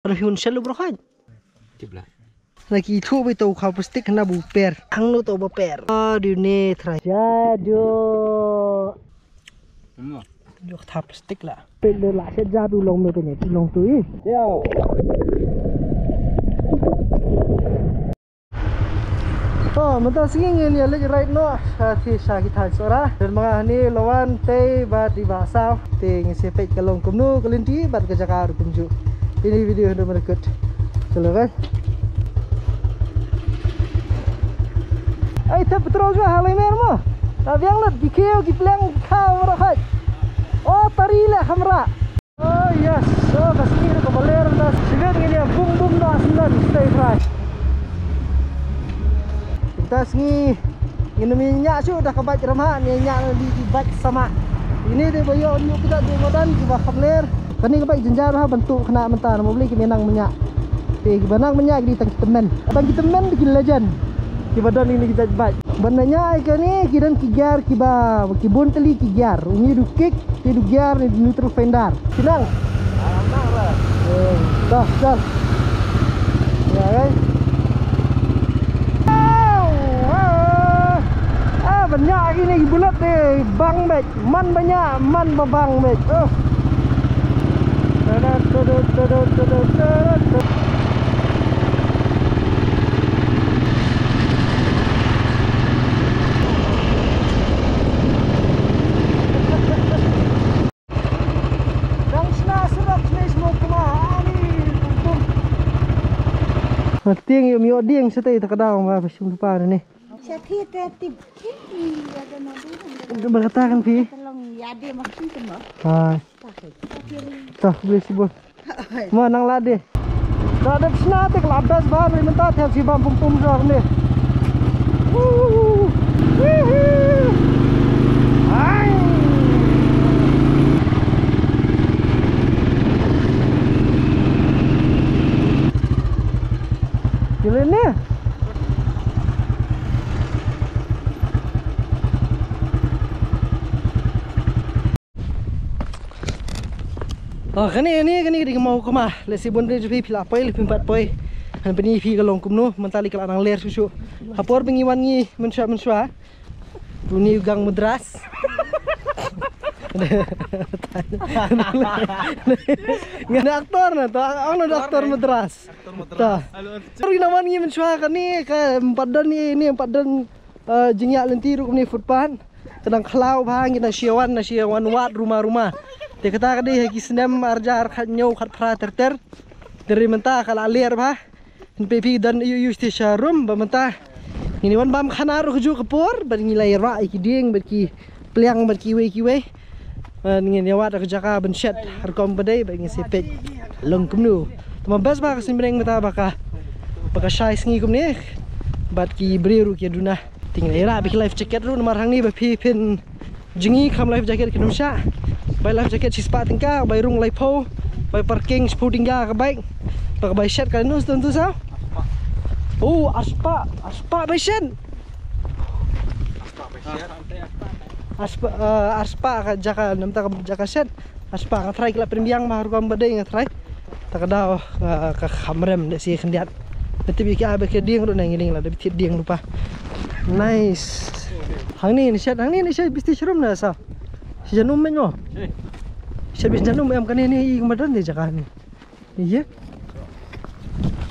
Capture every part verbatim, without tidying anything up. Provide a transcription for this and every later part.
Ar hun shel u bro khat. Tip lah. Lagi thu bi to kha plastik na bu per. Ang no to ba per. Aduh ne try. Jadu. Yok tha plastik la. Pe le la sha ja bi long me pe ne long tu i. Yo. To mynta sngi ngin ïa leit ride noh sha ki, sha ki thaiñ Sohra. Dang ma nga hangne Lawan, Tei bad i Bah Saw. Te ngin sa peit ka long kumno ka lynti bad ka jaka ruh kumjuh. Ïa ini video hynrei mynta kut. Chalo guys. Ai thep petrol shuwa ha lai mer mo. Ta biang lut ki khiew ki pliang ki khaw marah hait. O tari leh khamrah. Oh yes, so ka sngi ruh kaba ler na sibit ngin ïa bum bum na snan stay fry. Mynta sngi ngin ym ïa ñiah shuh da ka bike ramah, ngin ïa ñiah na ki bike samah. Ine dei ba ïoh ïoh kita dei madan kiba kham ler. Kane ka bike jynjar ha ban tuh khynnah mynta na mobli ki nang mynñiah. Te kiba nang mynñiah ki dei tang ki tymmen. Tang ki tymmen dei ki legend. Kiba don ine ki jait bike. Ban ñiah ïa kane ki don ki gear kiba ki bun tylli ki gear. Uni du kick. Te du gear ne neutral fender. Ki nang. Dah, dah. Ya kan. Ah, ah, banyak ini bulat deh, bang bek. Man banyak, man babang bek. Oh. Dang shna surok shna smoke kuma ani tum. Tieng yu mio dieng sete ta ka daw ma pa shim pa ne. Sete te tip. Ba kata kan phi. Tolong ya de ma shim tum. Ha. Ta blei sibun. Ma nang la de. Ka dep shna te ka la best ba ni mynta te si bam pum pum sa ni. Woo! Woohoo! Ai! Gila ni. Oh, kane, kane, kane, kane, ka mawkama. Lehse bun de jong phi phi la poi, lehse phim pat poi. Ngan pyni phi ka long kumno, mynta lei ka la nang ler shuh shuh. Ha por ba ngi wan ngi mynshuwa mynshuwa. Une u gang Madras. Ngan actor na, to, ong na actor Madras. To. Sorry na wan ngi mynshuwa kane, ka em pat don ni, ni em pat don, eh, jingïaid lynti ruh kumne footpath. Ka dang khlaw bha, ngi dang shu wan, dang shu wan wad ruma ruma. Te kata ka dei ha ki snem arhajar khathynñiew khatphra ter ter. Te hynrei mynta ka la ler bha. Phi phi don ïoh ïoh shisha rum ba mynta. Ngin wan bam khana ruh kajuh ka por, bad ngi la ïa rah ïa ki dieng, bad ki pliang, bad kiwei kiwei. Bad ngin ïa wad ka jaka ban shet, ha rukom ba dei, bad ngin sa peit long kumno. Te ma best ba ka sngi bneng mynta ba ka, ba ka shai sngi kumne. Bad ki briew ruh ki duna. Te ngi la ïa rah bad ki life jacket ruh namar hangne ba phi phin jngi kham life jacket kin ym shah. Bai life jacket shispah tyngka, bai rung laiphew, bai parking shiphew tyngka ka bike. Ba ka bai shet ka nus tu tu sa. Oh, arspah, arspah bai shet. Arspah, eh, arspah ka jaka, namta ka jaka shet. Arspah nga try ki la pynbiang ma rukom ba dei nga try. Ta ka daw, eh, ka kham rem de si khyndiat. Te tip ïa ki ai ba ki dieng ruh na ngi ling la de bit dieng rupa. Nice. Hangne ni shet, hangne ni shet bisti shrum na sa. Shi janum men mo. Shet bis janum em kane ni i madan de jaka ni. Iya.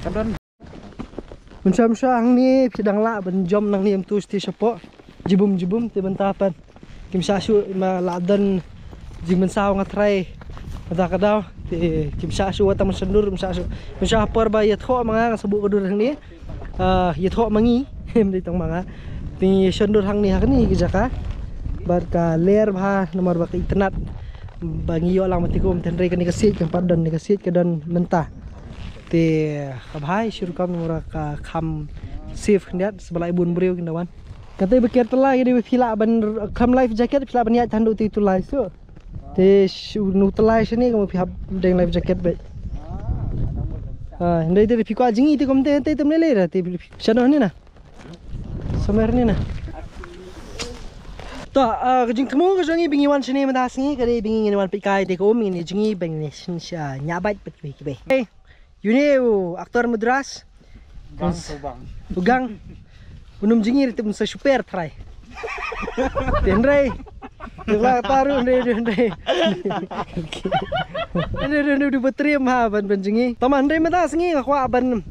Kadon. Mynshuwa mynshuwa hangne phi dang lah ban jom nangne em tu sti shapoh. Jibum jibum te bynta pat. Kim shah shuh ma la don jingmynsaw nga try. Mynta ka daw te kim shah shuh wat tang mynsyndur, kim shah shuh. Mynshuwa por ba ïathoh ma nga nga sa buh ka dur hangne. Ah, ïathoh ma ngi. Em dei tang ma nga. Te ngi syndur hangne ha kane ka jaka. Bad ka ler bha namar ba ka itynnad. Ba ngi ïoh lang mynta kum te hynrei kane ka siej ka pat don, ne ka siej ka don mynta. Te ka bha ïa shi rukom namar ka kham safe khyndiat, sba lai bun briew kin da wan. Kata ba ker tylai ka dei ba phi lah ban kham life jacket, phi lah ban ïaid tang da utu utu lai so. Te shu nu tylai shane ka ma phi hap deng life jacket ba. Ah, hynrei te phi kwah jngi te kum te te te mne le ra te phi shano ne na. Samer ne na. To, ah, ka jingthmu ka jong ngi ba ngi wan shane mynta sngi ka dei ba ngi ngin wan peit kai te ka um ngin jngi ba ngin shin sha ñiah bike peit kiwei kiwei. Une u actor Madras. Gang, so bang. U gang. U nym jngi te mynsa super trai. Te hynrei. Te la taru hynrei hynrei. Hynrei hynrei u dei ba triem ha ban ban jngi. Tama hynrei mynta sngi nga kwah ban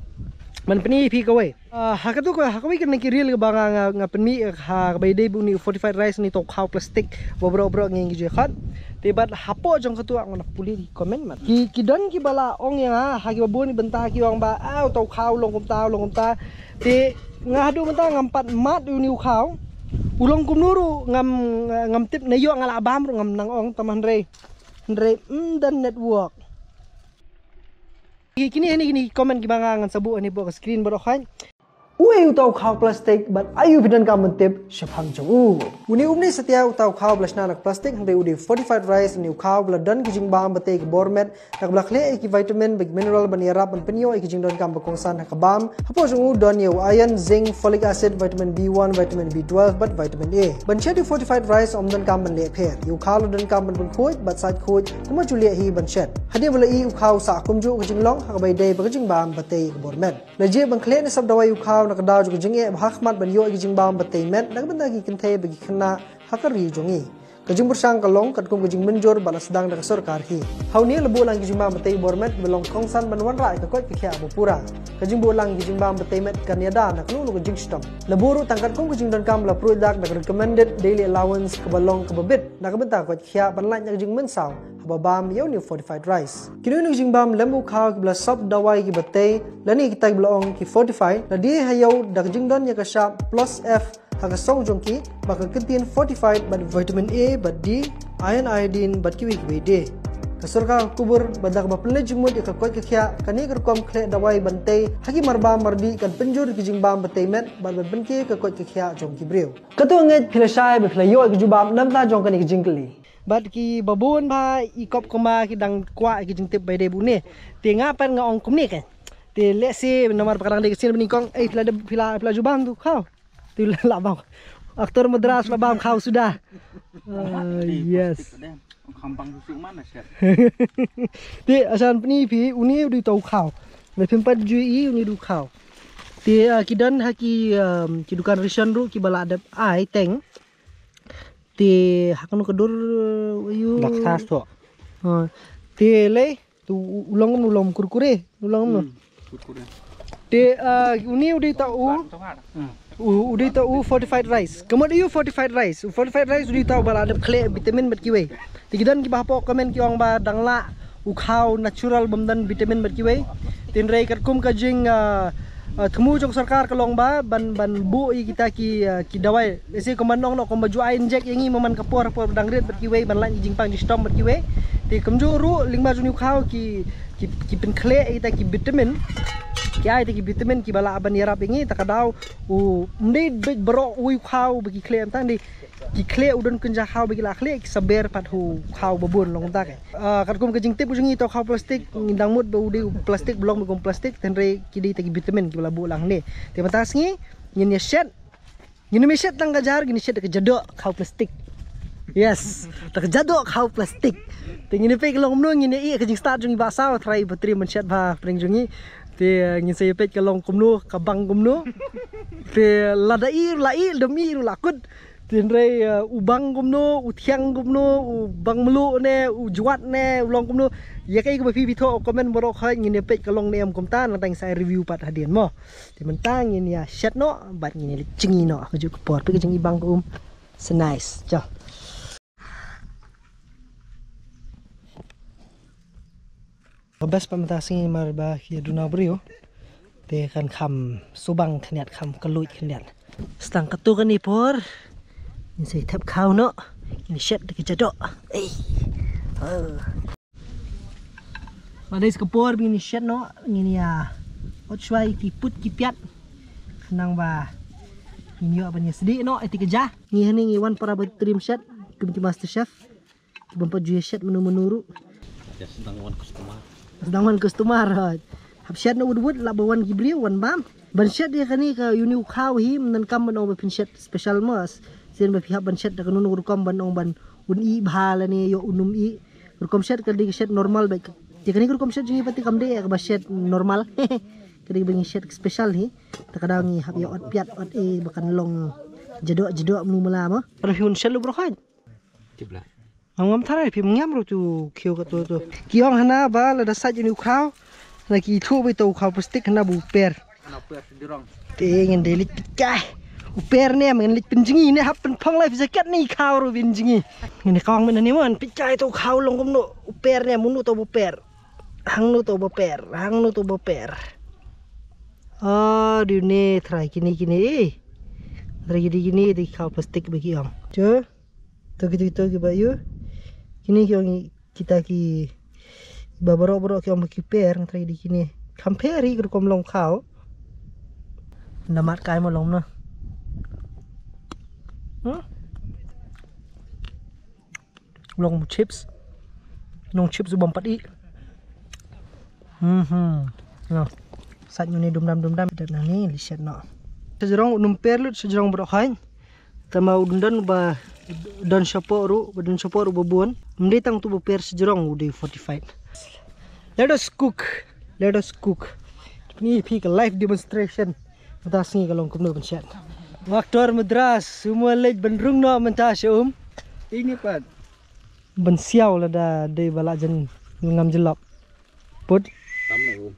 ban pyni phi kawei. Ah, ha katu ka ha kawei ka na ki reel kaba nga nga nga pynmih ha kaba ïadei bad une u fortified rice ne u tau khaw plastik ba bro bro ngi ngi ju khot. Te bad hapoh jong katu nga na pule ki comment man. Ki ki don kiba la ong ïa nga ha kiba bun ki bynta ki ong ba ah u tau khaw u long kumta u long kumta. Te nga haduh mynta ngam pat mad une u khaw. U long kumno ruh ngam ngam tip ne ïoh nga la bam ruh ngam nang ong tama hynrei. Hynrei mm don network. Ki kine kine kine comment kiba nga ngan sa buh hangne bad ka screen baroh khait. Uei u tau khaw plastik bad aïu phi donkam ban tip shaphang jong u. Une um ne satia u tau khaw ba la shna na ka plastik hynrei u dei fortified rice ne u khaw ba la don ki jingbam ba tei ka bor met na kaba la khleh ïa ki vitamin bad ki mineral ban ïarap ban pynïoh ïa ki jingdonkam ba kongsan ha ka bam. Hapoh jong u don ïa u iron, zinc, folic acid, vitamin B one, vitamin B twelve bad vitamin A. Ban shet ïa u fortified rice ym donkam ban leh pher. Ïa u khaw la donkam ban pynkhuid bad sait khuid. Tama ju leh hi ban shet. Hadien ba la ih u khaw sah kumjuh ka jinglong ha kaba ïadei bad ka jingbam ba tei ka bor met. La jied ban khleh ne sap dawai u khaw na ka daw jong ka jingeh ba ha khmat ban ïoh ïa ki jingbam ba tei met na ka bynta ki kynthei bad ki khynnah ha ka ri jong ngi. Ka jingpyrshang ka long katkum ka jingmynjur ba la sdang da ka sorkar hi. Ha une la buh lang ki jingbam ba tei bor met ba long kongsan ban wanrah ïa ka koit ka khiah ba pura. Ka jingbuh lang ki jingbam ba tei met kan ïada na kano kano ka jingshitom. La buh ruh tang katkum ka jingdonkam ba la pruid dak da ka recommended daily allowance kaba long kaba bit na ka bynta ka koit ka khiah ban lait na ka jingmynsaw haba bam ïa une u fortified rice. Kino kino ki jingbam lem bad u khaw kiba la sop dawai kiba tei lane kita kiba la ong ki fortified la die ha ïew da ka jingdon ïa ka shap plus F ha ka song jong ki ba ka kyntien fortified bad vitamin A bad D, iron, iodine bad kiwei kiwei de. Ka sorkar ka kubur ba da kaba pynleit jingmut ïa ka koit ka khiah kane ka rukom khleh dawai ban tei ha ki marbam mardih kan pynjur ïa ki jingbam ba tei met bad ban pynkhie ka koit ka khiah jong ki briew. Kato ngeit phi la shai ba phi la ïoh ïa ka jubab na bynta jong kane ka jingkylli. Bad ki babun ba i kop koma ki dang kwah ki jingtip ba ïadei bad une. Te nga pat nga ong kumne ke. Te lehse namar ba ka dang dei ka sien ba nyngkong ei phi la dep phi la phi la jubab tu khaw. Te la la bam. Actor Madras la bam khaw suda. Ah, yes. Te asan pyni phi une u dei u tau khaw. Lada phim pat ju ïohi une u dei u khaw. Te ah, ki don ha ki um, ki dukan ration ruh kiba la dep ai teng. Te ha kano ka dur uh, ayu. Dak sas to. Ah, te lei tu u long u long kurkure u long no. Hmm, kurkure. Te ah, une u dei u tau u u dei u tau u fortified rice. Ka mut u fortified rice. U fortified rice u dei u tau ba la dep khleh vitamin bad kiwei. Te ki don kiba hapoh comment ki ong ba dang lah u khaw natural bym don vitamin bad kiwei. Te hynrei katkum ka jing ah, ah, thmu jong sorkar ka long ba ban ban buh ïa kita ki ah, ki dawai. Lehse kumba nong noh kumba ju ai injek ïa ngi man ka por por dang rit bad kiwei ban lait jingpang jingshitom bad kiwei. Te kumjuh ruh lyngba jong une u khaw ki ki ki pynkhleh ïa kita ki vitamin. Ki ai kita ki vitamin kiba lah ban ïarap ïa ngi ta ka daw u mdei bit baroh u khaw ba ki khleh tang dei ki khleh u don kynja khaw ba ki la khleh ki saber pat u khaw ba bun long ta ke. Ah, katkum ka jingtip u jong ngi tau khaw plastik ngi dang mut ba u dei u plastik ba long ba kum plastik te hynrei ki dei ta ki vitamin kiba la buh lang ne. Te mynta sngi ngin ïa shet. Ngin ym shet tang ka jar ngin shet da ka jadoh khaw plastik. Yes. Da ka jadoh khaw plastik. Te ngin peit ka long kumno ngin ïa ka jingstad jong i ba saw trai ba tri man shet ba pring jong i. Te ngin sa ïa peit ka long kumno ka bang kumno. Te lada i la i dam i la kut. Te hynrei uh, u bang kumno u thiang kumno u bang mluh ne u jwat ne u long kumno. Ïa kai ka ba phi bitho comment baroh khai ngin ïa peit ka long ne em kumta nang tang sa review pat hadien mo. Te mynta ngin ïa shet noh bad ngin ïa leit jngi noh ha kajuh ka por phi ka jngi bang ka um. So nice. Chal. Ka best pat mynta sngi mar ba ki duna briew. Te kan kham subang khyndiat kham kylluid khyndiat. Stang katu kane por. Ngin sa ïa thep khaw noh. Ngin shet da ka jadoh. Ei. Oh. Ba dei sa ka por ba ngin shet noh ngin ïa ot shuwa ïa ki put ki piat. Khnang ba ngin ïoh ban ïa sdieh noh ïa ti ka ja. Ngi hangne ngi wan para ba trim shet kum ki master chef. Ki bym pat ju ïa shet mano mano ruh. Ïa sdang wan customer. Sdang wan customer. Hap shet noh wut wut lah ba wan ki briew wan bam. Ban shet ïa kane ka uni u khaw hi mynta kam ban ong ba phin shet special mas. Sien ba phi hap ban shet da kano kano rukom ban ong ban un ih bha lane ïoh un um ih. Rukom shet ka dei ka shet normal ba ka Ïa kane ka rukom shet jong ngi pat te kam dei ïa kaba shet normal. Ka dei ba ngi shet special hi. Te ka daw ngi hap ïa ot piat ot ei ba kan long jadoh jadoh mlu mala mo. Pat phi un shet lu bro khait. Tip la. Ngam ngam tharai phi ngam ruh tu khiew ka tu tu. Ki ong hana ba lada sait ïa une u khaw. Hana ki thuh ba ito u khaw plastik hana ba u per. Te ngin dei leit peit kai. U per ne ngin leit pynjngi ne hap pynphong life jacket ne i khaw ruh pynjngi. Ngin ïa kawang mynne ne mon peit kai to u khaw long kumno. U per ne munu to ba u per. Hangno to ba u per. Hangno to ba u per. Ah, dei une tharai kine kine eh. Tharai kine kine dei khaw plastik ba ki ong. Che. To kito kito kiba ïoh. Kine ki ong kita ki ba baroh baroh ki ong ba ki per nga tharai dei kine. Kham pher hi ka rukom long khaw. Nda mat kai mo long na. Hmm? Long chips. Long chips u bam pat i. Hmm hmm. No. Sait ïa une dum dam dum dam dat na ni li shet no. Sejrong u num per lut sejrong baroh khait. Tama u dun don ba don shapoh ruh, ba don shapoh ruh ba bun. Mdei tang tu ba per sejrong u dei fortified. Let us cook. Let us cook. Ni phi ka live demonstration. Mynta sngi ka long kumno ban shet. Actor Madras, u mo leit ban rung noh mynta sha um. Ini pat. Ban siaw lada dei ba la jan ngam jyllop. Put. Tam le um.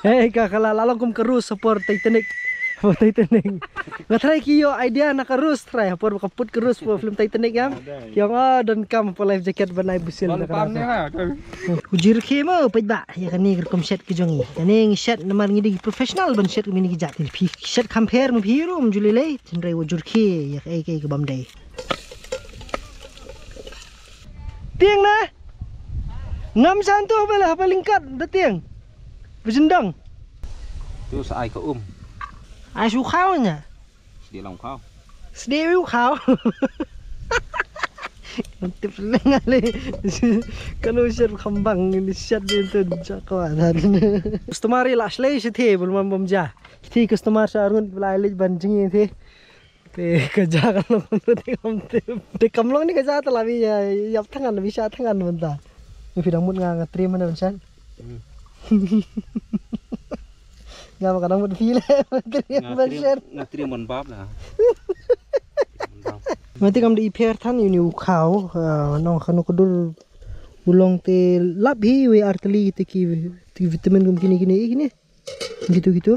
Hei ka kala la long kum ka Rose por Titanic. Por Titanic. Nga tharai ki ïoh idea na ka Rose tharai por ba ka put ka Rose por film Titanic ïam. Ki ong ah don kam por life jacket ban ai busil na ka Rose. U jyrkhie mo peit ba ïa kane ka rukom shet ki jong ngi. Kane ngi shet namar ngi dei professional ban shet kumne ki jait. Phi shet kham pher mo phi ruh um ju lei lei. Hynrei u jyrkhie ïa kaei kaei ka bym dei. Tieng na. Ngam san tu ba la ba lyngkot da tieng. Ba jyndong. Tu sa ai ka um. Ai shu khaw nya. Sdie long khaw. Sdie u khaw. Tip leng ale. Kano shet khambang ni shet di tu ja ko adan. Customary la shlei shet he bul mam bam ja. Ti customer sa arngut la lej ban jingi ti. Te ka ja ka long te kam te. Te kam long ni ka ja ta la bi ya yap thangan bi sha thangan mynta. Ni phi dang mut nga nga trim mana ban shan. Hmm. Nga ma ka dang mut phi le ban trim Nga ban trim, shan. Nga trim mon bab la. Mon bab. Mati kam da i pher than uni u khaw, ah, nong khanu kudur u long te lap hi we arteli te ki, te ki vitamin kum kini kini kini. Gitu gitu.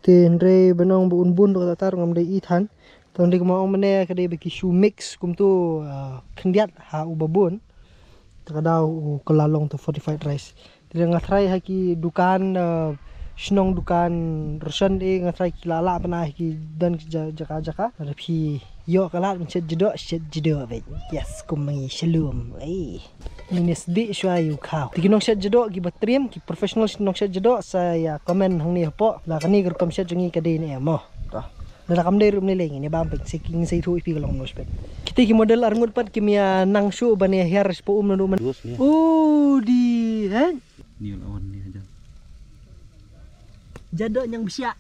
Te hynrei ba nong ba un bun ba kata tar ngam dei i than. Tang dei kama ong mane ka dei ba ki shu mix kumtu, ah, khyndiat ha u ba bun. Te ka daw u ka la long tu fortified rice. Te nga tharai ha ki dukan, ah, shnong dukan ration e nga tharai ki la la pynai ha ki don ki ja-, jaka jaka. Ada phi ïoh ka lad ban shet jdoh, shet jdoh beit. Yes, kum ma ngi shalom. Ei. Ngi ne sdih shuwa ïa u khaw. Te ki nongshet jdoh ki ba trim, ki professional nongshet jdoh sa ïa comment hangne hapoh. La kane ka rukom shet jong ngi ka dei ne em mo. To. Lada kam dei ruh ym lei lei ngi ne bam pek se ngi sa ïathuh ïa phi ka long no spet. Kite ki model arngut pat kim ïa nang shuh ban ïa hiar sha um naduh man. Dos ne. U di, he? Ni la wan ni hajan. Jdoh ñiang bshiah.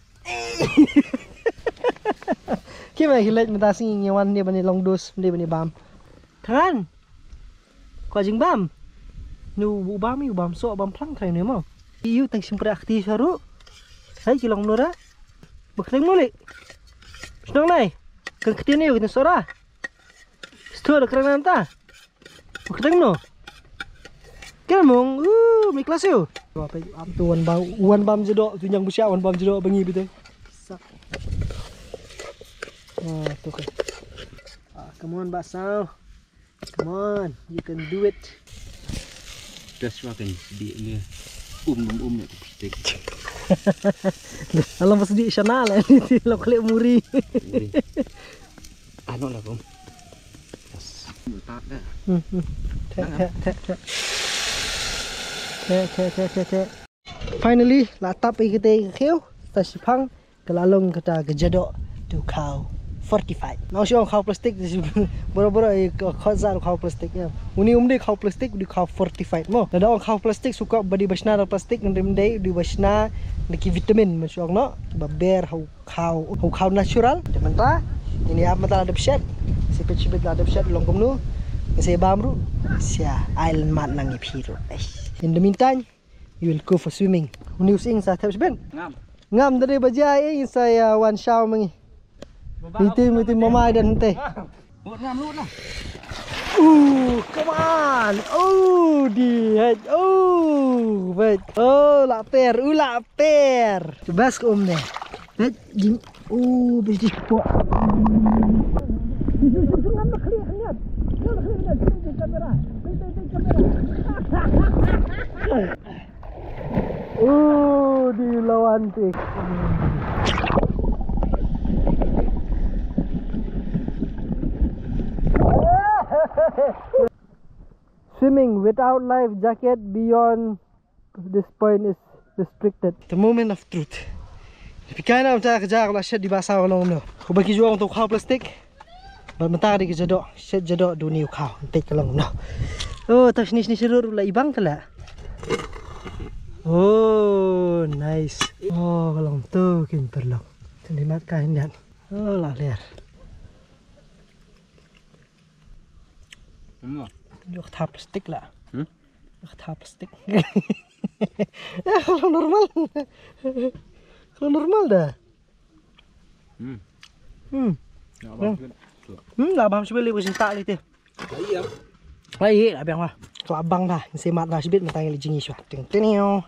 Ki ma ki leit mynta sngi ngi wan ne ban ïa long dos, ne ban ïa bam. Than. Ko jingbam. Nu bu bam ïa u bam soh bam phlang thrai ne mo. Ïa u tang shim pra kti sha ruh. Hai ki long nora. Ba kti mo le. Shnong nai. Kan kti ne ïa u kti sora. Sto da kra nanta. Ba kti no. Kel mong. Uh, mi klas ïa u. Wa pe am tu wan bam wan bam jedo tu ñiang bshiah wan bam jedo ba ngi bite. Sak. Ah, tu ke. Ah, come on, Ba Saw. Come on, you can do it. Just wa kan di ni. Um um um ni plastik. Alam pas di sana lah ni ti lo klik muri. Muri. Ano lah kum. Yes. Mantap dah. Hmm, hmm. Te te te te. Te te te te te. Finally, la tap ïa kata ka khiew, ta shiphang, ka la long kata ka jadok, tu khaw fortified. Nong shu ong khaw plastik, boro boro ïa ka khot zar khaw plastik ïa. Uni um dei khaw plastik, u dei khaw fortified mo. Lada ong khaw plastik, shu kwah ba dei ba shna da plastik, ngan rim dei, u dei ba shna da ki vitamin, man shu ong no, ba ber ha u khaw, ha u khaw natural. Te mynta, ini ap mynta la dep shet. Sipit sipit la dep shet, long kumno. Sa bam ruh, sa ai lynmat lang ïa phi ruh. Eish. In the meantime, you will go for swimming. Uni u sing sa thep shibit. Ngam. Ngam da dei ba jia, eh, sa ïa wan shaw ma ngi. Miti, miti mama dan te. Lut ngam, lut lah. Uh, come on. Oh, di het. Oh, wait. Oh, la per. Uh, la per. Best ka um ne. Het, jing. Oh, best di. Oh, di lawan tik. Swimming without life jacket beyond this point is restricted. The moment of truth. Phi kai na mynta ka jaka la shet di ba saw long no. Ko ba ki juang to khaw plastic. Bad mynta ka dei ka jadoh, shet jadoh duni u khaw. Peit ka long noh. Oh, ta shini shini shirur la i bang ka la. Oh, nice. Oh, ka long to kin perlok. Tadi mat ka hindian. Oh, la ler. Yok tha plastik la. Hmm? Yok tha plastik. Eh, ka long normal. Ka long normal da. Hmm. Hmm. Ya, bang, sibit. Hmm, la bam sibit li, bukan tak li te. Iya. Ai, la bang lah. Ka la bang da. Ngi sa mat da sibit, mynta ngi leit jngi shuwa. Ting ting. Oh.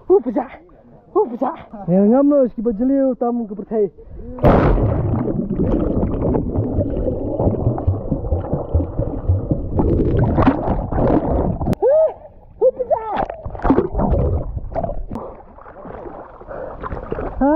Hu pja. Hu pja. Ïa ngam noh ki ba jylliew tam ka pyrthei. Hu pja. Ha?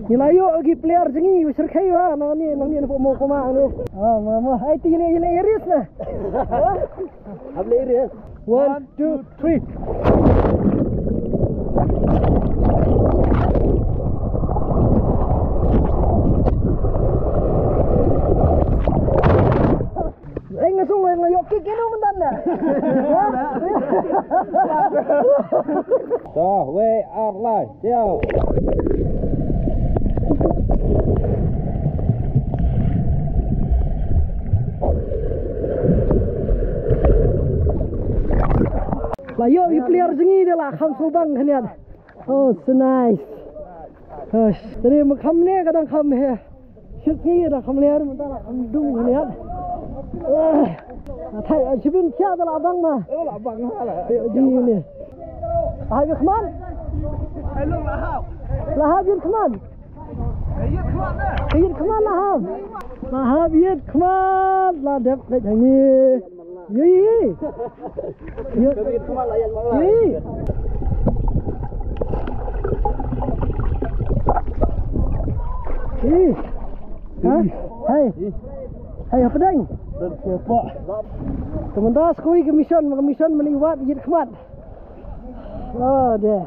Ngi la ïoh ki player jong ngi, u Syrkhei wa, nang ni, nang ni, nang ni, nang ni. Ah, ma, ma, ai ti ni, ni Iris na. Hap leh ri, eh? One, two, three. Eh, nga sung nga ïoh kick ïa u mynta na. To, wei, ar, lai. Siap. La ïoh ïa u player jong ngi da la kham sngewbang khyndiat. Oh, so nice. Hush. Tadi ma kham ne ka dang kham he. Shit ngi da kham ler mynta la kham dung khyndiat. Ah. Thai, ah, shibun khia da la bang ma. Oh, la bang ma la. Eh, di ni. Hai, Uthman. Hai, long la hap. La hap, Uthman. Ka ïit khmat la hap. La hap ïit khmat la dep leit hangne. Ïi. Ïi. Ïi. Ha? Hai. Hai, hapdeng. Te mynta skui ka mission, ka mission mynta i wad ïit khmat. Oh, deh.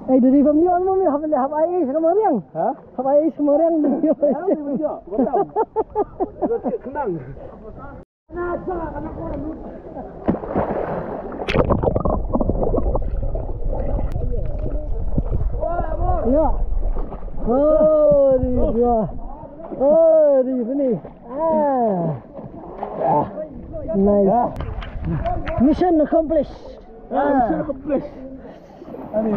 Eh, dei bym ïoh, bym ïoh, hap, hap ai ïa ka mariang. Ha? Hap ai ïa ka mariang, bym ïoh. Ha, bym ïoh, bym ïoh. Ïoh cik khnang. Ïoh. Oh, di, ïoh. Oh, di sini. Ah. Nice. Mission accomplished. Ah, mission accomplished. Ani,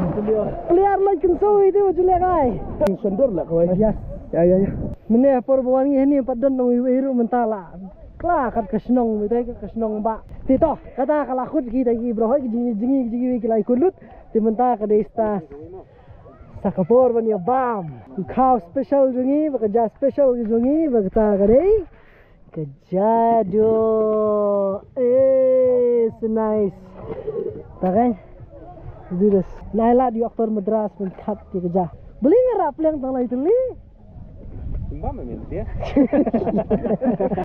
player la kynsaw ïa u Julia kai. Sendor la kawei. Yes. Ya, ya, ya. Mynne por ba wan ngi hangne pat don nong iwei ruh mynta la. Kla kat ka shnong, mynta ka shnong ba. Te to, kata ka la khut kita ki bro hoi ki jingïaid jingïaid ki la ikut lut. Te mynta ka dei sta Sa ka por ban ïa bam. U khaw special jong ngi, ba ka ja special jong ngi, ba kata ka dei ka ja doh. Eh, so nice. Ta kan? Do this. Nai lad ïa u actor Madras ban khat ïa ka ja. Beli nga rap leng tang lai teli. Bam, I mean, dia.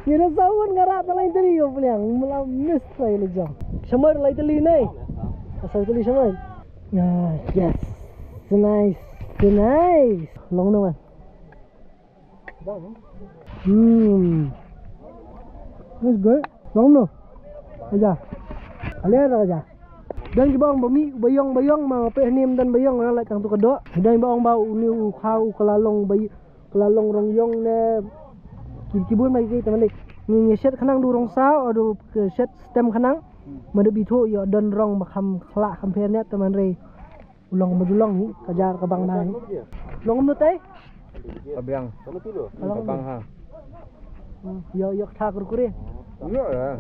Ngi da sawan nga rap tang lai teli, ïa peliang. Mula miss lai le jong. Shamar lai teli nai. Asal teli shamar. Ah, yes. So nice. So nice. Long no man. Hmm. That's good. Long no. Aja. Ale aja. Dan ki bang ba mih, ba ïong, ba ïong, ma peh nim dan ba ïong, na lai tang tu ka doh. Dan ba ong ba u ni u khaw, u ka la long ba ï-, ka la long rong ïong ne. Ki, ki bun mai ki te malik. Ngi, ngi shet khnang du rong saw, adu ke shet stem khnang. Ma da bi thu ïoh don rong ba kham khlah kham pher ne te man re. U long ba ju long hi, ka ja ka bang ba hi. Long mut ai? Ka biang. Ka long. Ka bang ha. Hmm, ïoh, ïoh tha kurkure. Ïoh lah.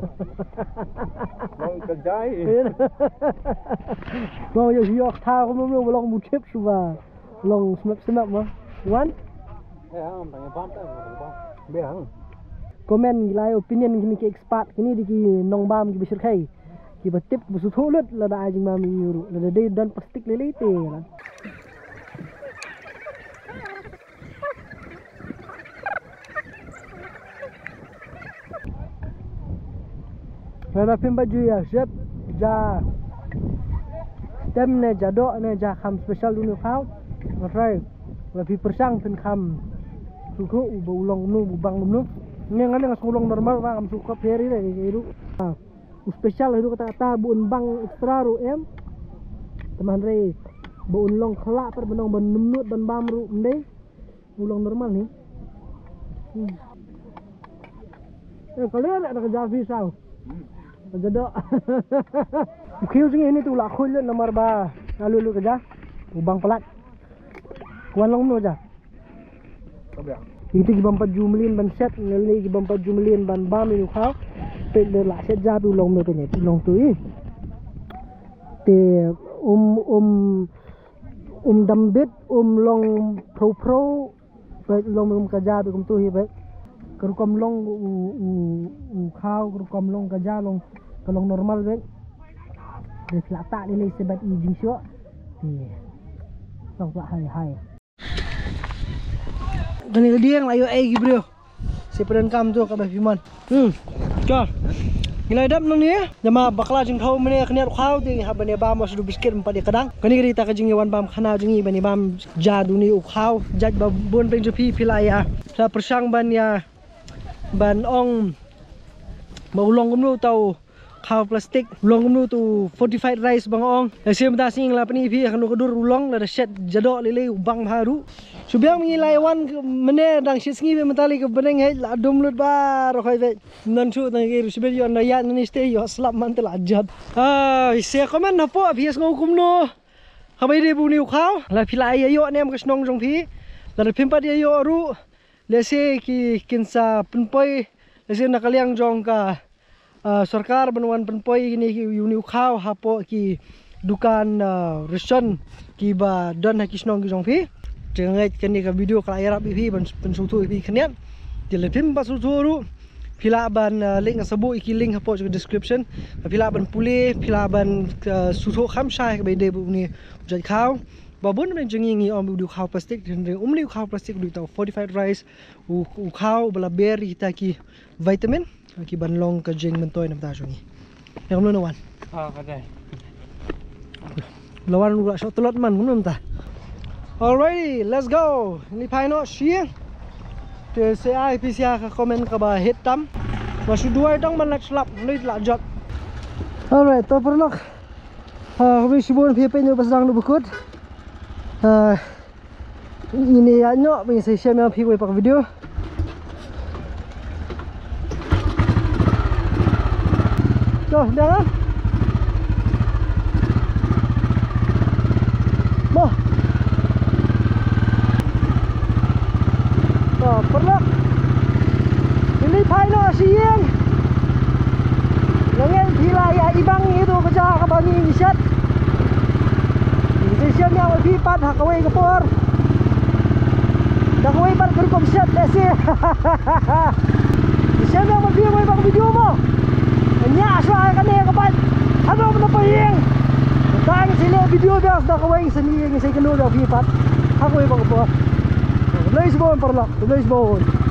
Long ka ja hi. Ïa. Long ïoh, ïoh tha ko mut long mu tip shuwa. Long smep smep ma. Wan? Eh, am tang bam ta, bam. Biang. Comment ngi lai opinion kini ki expert, kini di ki nongbam ki ba shyrkhei. Ki ba tip ba shu thuh lut lada ai jingbam ïa ngi ruh, lada dei don plastik lei lei te la. Lada phim pat ju ïa shet ja tem ne ja doh ne ja kham special u ni u khaw. Nga try. Lada phi pyrshang phin kham sngewthuh ba u long kumno, u bang kumno. Ngi nga ne nga shu long normal ba ngam shu kop pher ïa ïa ruh. Ah. U special haduh katta katta ba un bang extra ruh em. Te man re ba un long khlah pat ban ong ban num nud ban bam ruh ym dei. U long normal ni. Hmm. Eh, ka leh da ka ja phi saw. Ka ja doh. U khiew jong ngi ni tu la khuid lut namar ba nga lut lut ka ja. U bang palat. Wan long no ja. Ïa kita ki bym pat ju mlien ban shet, lane ki bym pat ju mlien ban bam ïa u khaw. Peit lei la shet ja phi u long me peit ne, phi u long tu i. Te um, um, um dam bit, um long phrew phrew. Peit u long me um ka ja phi kumtu hi peit. Ka rukom long u, u, u khaw, ka rukom long ka ja long, ka long normal peit. Te phi la tah lei lei se bad i jingshoh. Te long pla hai hai. Kane ka dieng la ïoh ei ki briew. Sa pyrshang kam tu kaba phi mon. Hmm. Ka. Ngi la dap nang ni. Namar bakla jingthaw mane ka niat khaw te ngi hap ban ïa bam, mos du biskit ym pat ïa ka dang. Kane ka dei ta ka jingïawan bam khana jong ngi ban ïa bam ja duni u khaw. Jait ba bun peng jong phi phi la ïa. Sa pyrshang ban ïa ban ong ba u long kumno tau. Khaw plastik, u long kumno tu fortified rice ba nga ong. Lehse mynta sngi nga la pyni phi ha kano ka dur u long, lada shet ja doh lei lei u bang bha ruh. Shu biang ngi la wan mynne dang shi sngi mynta lei ka bneng hei la dum lut baroh hoi beit. Nang shu tang ki ruh shu biang ïoh na ïa nang iste ïoh slap man te la jot. Ah, ïa comment hapoh phi sngew kumno. Haba ïadei bad une u khaw, lada phi la ïa ïoh ne em ka shnong jong phi. Lada phim pat ïa ïoh ruh. Lehse ki kin sa pynpoi, lehse na ka liang jong ka, ah, sorkar ban wan pynpoi kine ki, uni u khaw hapoh ki dukan, ah, ration kiba don ha ki shnong ki jong phi. Te nga ngeit kane ka video ka la ïarap ïa phi ban pynsngewthuh ïa phi khyndiat. Te lada phim pat sngewthuh ruh, phi lah ban, ah, link, nga sa buh ïa ki link hapoh jong ka description. Phi lah ban pule, phi lah ban, ah, sngewthuh kham shai kaba ïadei bad une u jait khaw. Ba bun ban jong ngi ngi ong ba u dei u khaw plastik, hynrei um dei u khaw plastik, u dei uta u fortified rice, u, u khaw uba la ber ïa kita ki vitamin, ki ban long ka jingmyntoi na bynta jong ngi. Ïa kumno na wan? Ah, ka dei. La wan u la shah tlot man kumno mynta. Alrighty, let's go. Ngi phai noh sha ïing. Te sa ai phi sha ka comment kaba hit tam. Ba shu duwai tang ban lait slap, lait la jot. Alright, to paralok. Ah, khublei shibun phi peit ïa u ba sdang u ba kut. Ah, ngin ïa noh, ba ngin sa ïashem ïa phi wei pat ka video. To, dah lah. Mo. To, paralok. Ngi phai noh sha ïing. Nga ngeit phi la ïa ibang ïa tu ka jaka kaba ngi ngi shet. Ngi Shem ïa ma phi pat ha kawei ka por. Da kawei pat ka rukom shet lehse. Shem ïa ma phi kawei pat ka video mo. Nya shuwa ïa kane ka bike. Hano ba na pa ïing. Tang shi leh video biang da kawei sa ni ïing sa kano da phi pat. Ha kawei pat ka por. Khublei shibun paralok. Khublei shibun.